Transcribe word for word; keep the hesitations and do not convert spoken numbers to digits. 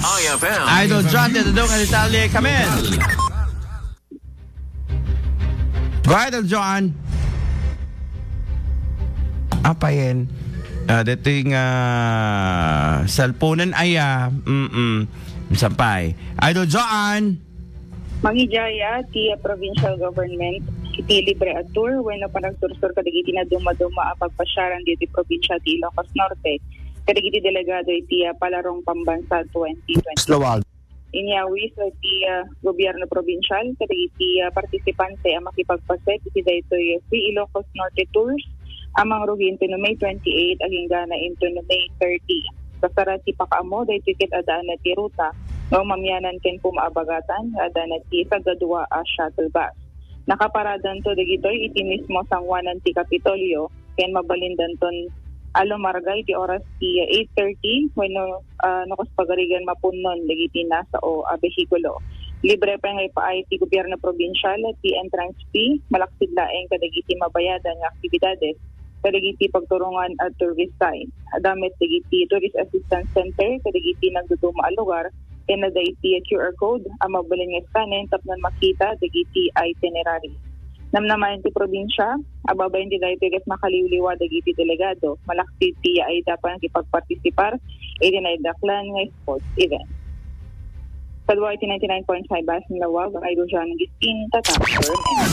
I F M. Idol John, dito doon ka detalye, come in. Go, Idol John. Apayen. Ah, dito yung, ah, cellphone-an aya. Mm-mm. Sampay. Idol John. Mangidiay ti provincial government iti libre a tour wenno panagsursur kadagiti nadumaduma a pagpasiaran ditoy probinsya ti Ilocos Norte kadagiti delegado iti, ah, Palarong Pambansa twenty twenty. Inyawis ti, ah, gobyerno probinsial kadagiti, ah, partisipante a makipagpaset iti daytoy Free Ilocos Norte Tours a mangrugi inton May twenty-eight agingga na inton May thirty. Kasara ti pakaammo daytoy ket addaanna ti ruta nga umamianan ken pumaabagatan nga addaanna ti saggadua a shuttle bus. Nakaparadanto dagitoy iti mismo sangoanan ti Kapitolyo ken mabalindanton a lumarga iti oras ti eight thirty wenno, ah, no kas pagarigan mapunnon dagiti nasao a behikulo. Libre pay nga ipaay ti gobyerno probinsial ti entrance fee, malaksid laeng kadagiti mabayadan nga aktibidades, kadagiti pagturongan a tourist guide. Adda met dagiti tourist assistance center kadagiti nagduduma a lugar ken adda iti Q R code a mabalin nga scannen tapno makita dagiti itinerary. Namnamaen ti probinsia, ababain ti daytoy ket makaliwliwa dagiti delegado, malaksid ti yaayda a pannakipagpartisipar iti naidaklan nga sports event. Kadua iti ninety-nine point five Basin Lawag, Idol John Gising, Tatak for M N.